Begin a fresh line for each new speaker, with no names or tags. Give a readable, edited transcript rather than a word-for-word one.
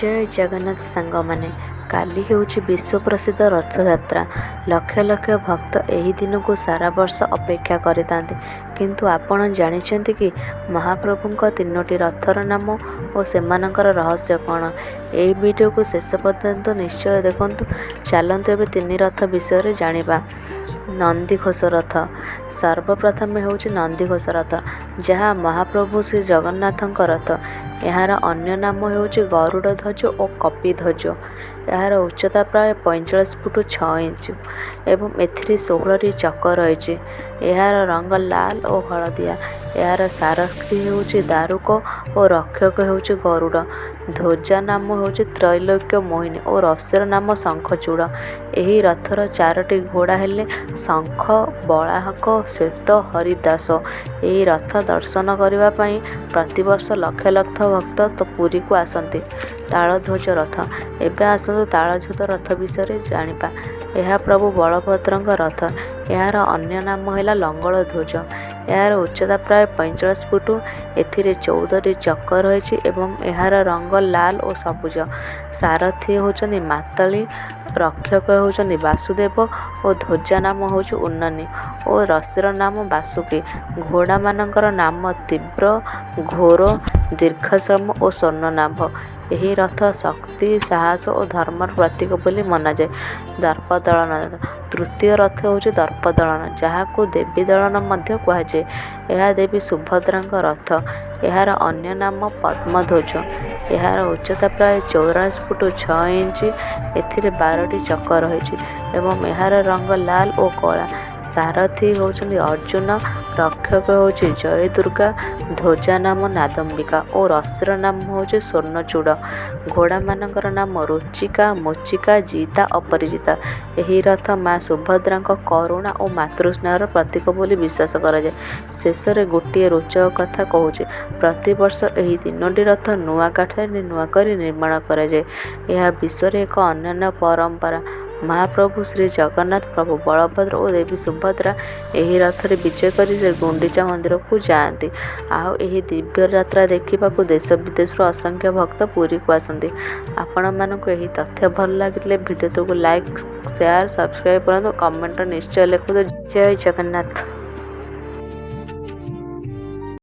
ଜୟ ଜଗନ୍ନାଥ ସାଙ୍ଗମାନେ, କାଲି ହେଉଛି ବିଶ୍ୱ ପ୍ରସିଦ୍ଧ ରଥଯାତ୍ରା। ଲକ୍ଷ ଲକ୍ଷ ଭକ୍ତ ଏହି ଦିନକୁ ସାରା ବର୍ଷ ଅପେକ୍ଷା କରିଥାନ୍ତି। କିନ୍ତୁ ଆପଣ ଜାଣିଛନ୍ତି କି ମହାପ୍ରଭୁଙ୍କ ତିନୋଟି ରଥର ନାମ ଓ ସେମାନଙ୍କର ରହସ୍ୟ କ'ଣ? ଏହି ଭିଡ଼ିଓକୁ ଶେଷ ପର୍ଯ୍ୟନ୍ତ ନିଶ୍ଚୟ ଦେଖନ୍ତୁ। ଚାଲନ୍ତୁ ଏବେ ତିନି ରଥ ବିଷୟରେ ଜାଣିବା। ନନ୍ଦିଘୋଷ ରଥ। ସର୍ବପ୍ରଥମେ ହେଉଛି ନନ୍ଦିଘୋଷ ରଥ, ଯାହା ମହାପ୍ରଭୁ ଶ୍ରୀ ଜଗନ୍ନାଥଙ୍କ ରଥ। ଏହାର ଅନ୍ୟ ନାମ ହେଉଛି ଗରୁଡ଼ ଧ୍ୱଜ ଓ କପିଧ୍ୱଜ। ଏହାର ଉଚ୍ଚତା ପ୍ରାୟ 45 ଫୁଟ 6 ଇଞ୍ଚ ଏବଂ ଏଥିରେ 16ଟି ଚକ ରହିଛି। ଏହାର ରଙ୍ଗ ଲାଲ ଓ ହଳଦିଆ। ଏହାର ସାରଥୀ ହେଉଛି ଦାରୁକ ଓ ରକ୍ଷକ ହେଉଛି ଗରୁଡ଼। ଧ୍ୱଜା ନାମ ହେଉଛି ତ୍ରୈଲୋକ୍ୟ ମୋହିନୀ ଓ ରସିର ନାମ ଶଙ୍ଖଚୂଡ଼। ଏହି ରଥର ଚାରୋଟି ଘୋଡ଼ା ହେଲେ ଶଙ୍ଖ, ବଳାହକ, ଶ୍ୱେତ, ହରିଦାସ। ଏହି ରଥ ଦର୍ଶନ କରିବା ପାଇଁ ପ୍ରତିବର୍ଷ ଲକ୍ଷ ଲକ୍ଷ ଭକ୍ତ ପୁରୀକୁ ଆସନ୍ତି। ତାଳଧ୍ୱଜ ରଥ। ଏବେ ଆସନ୍ତୁ ତାଳଧ୍ୱଜ ରଥ ବିଷୟରେ ଜାଣିବା। ଏହା ପ୍ରଭୁ ବଳଭଦ୍ରଙ୍କ ରଥ। ଏହାର ଅନ୍ୟ ନାମ ହେଲା ଲଙ୍ଗଳ ଧ୍ୱଜ। ଏହାର ଉଚ୍ଚତା ପ୍ରାୟ 45 ଫୁଟ। ଏଥିରେ 14ଟି ଚକ ରହିଛି ଏବଂ ଏହାର ରଙ୍ଗ ଲାଲ ଓ ସବୁଜ। ସାରଥୀ ହେଉଛନ୍ତି ମାତଳି, ରକ୍ଷକ ହେଉଛନ୍ତି ବାସୁଦେବ ଓ ଧ୍ୱଜା ନାମ ହେଉଛି ଉନ୍ନନି ଓ ରସିର ନାମ ବାସୁକୀ। ଘୋଡ଼ାମାନଙ୍କର ନାମ ତୀବ୍ର, ଘୋର, ଦୀର୍ଘଶ୍ରମ ଓ ସ୍ୱର୍ଣ୍ଣନାଭ। ଏହି ରଥ ଶକ୍ତି, ସାହସ ଓ ଧର୍ମର ପ୍ରତୀକ ବୋଲି ମନାଯାଏ। ଦର୍ପଦଳନ। ତୃତୀୟ ରଥ ହେଉଛି ଦର୍ପଦଳନ, ଯାହାକୁ ଦେବୀଦଳନ ମଧ୍ୟ କୁହାଯାଏ। ଏହା ଦେବୀ ସୁଭଦ୍ରାଙ୍କ ରଥ। ଏହାର ଅନ୍ୟ ନାମ ପଦ୍ମଧ୍ୱଜ। ଏହାର ଉଚ୍ଚତା ପ୍ରାୟ 44 ଫୁଟ 6 ଇଞ୍ଚ। ଏଥିରେ 12ଟି ଚକ ରହିଛି ଏବଂ ଏହାର ରଙ୍ଗ ଲାଲ ଓ କଳା। ସାରଥୀ ହେଉଛନ୍ତି ଅର୍ଜୁନ, ରକ୍ଷକ ହେଉଛି ଜୟ ଦୁର୍ଗା, ଧ୍ୱଜା ନାମ ନାଦମ୍ବିକା ଓ ରସିର ନାମ ହେଉଛି ସ୍ୱର୍ଣ୍ଣଚୂଡ଼। ଘୋଡ଼ାମାନଙ୍କର ନାମ ରୁଚିକା, ମୋଚିକା, ଜିତା, ଅପରାଜିତା। ଏହି ରଥ ମା ସୁଭଦ୍ରାଙ୍କ କରୁଣା ଓ ମାତୃସ୍ନେହର ପ୍ରତୀକ ବୋଲି ବିଶ୍ୱାସ କରାଯାଏ। ଶେଷରେ ଗୋଟିଏ ରୋଚକ କଥା କହୁଛି। ପ୍ରତିବର୍ଷ ଏହି ତିନୋଟି ରଥ ନୂଆ କାଠରେ ନୂଆ କରି ନିର୍ମାଣ କରାଯାଏ। ଏହା ବିଶ୍ୱରେ ଏକ ଅନନ୍ୟ ପରମ୍ପରା। ମହାପ୍ରଭୁ ଶ୍ରୀ ଜଗନ୍ନାଥ, ପ୍ରଭୁ ବଳଭଦ୍ର ଓ ଦେବୀ ସୁଭଦ୍ରା ଏହି ରଥରେ ବିଜେ କରି ଶ୍ରୀ ଗୁଣ୍ଡିଚା ମନ୍ଦିରକୁ ଯାଆନ୍ତି। ଆଉ ଏହି ଦିବ୍ୟ ଯାତ୍ରା ଦେଖିବାକୁ ଦେଶ ବିଦେଶରୁ ଅସଂଖ୍ୟ ଭକ୍ତ ପୁରୀକୁ ଆସନ୍ତି। ଆପଣମାନଙ୍କୁ ଏହି ତଥ୍ୟ ଭଲ ଲାଗିଥିଲେ ଭିଡ଼ିଓଟିକୁ ଲାଇକ୍, ସେୟାର, ସବସ୍କ୍ରାଇବ୍ କରନ୍ତୁ। କମେଣ୍ଟରେ ନିଶ୍ଚୟ ଲେଖନ୍ତୁ ଜୟ ଜଗନ୍ନାଥ।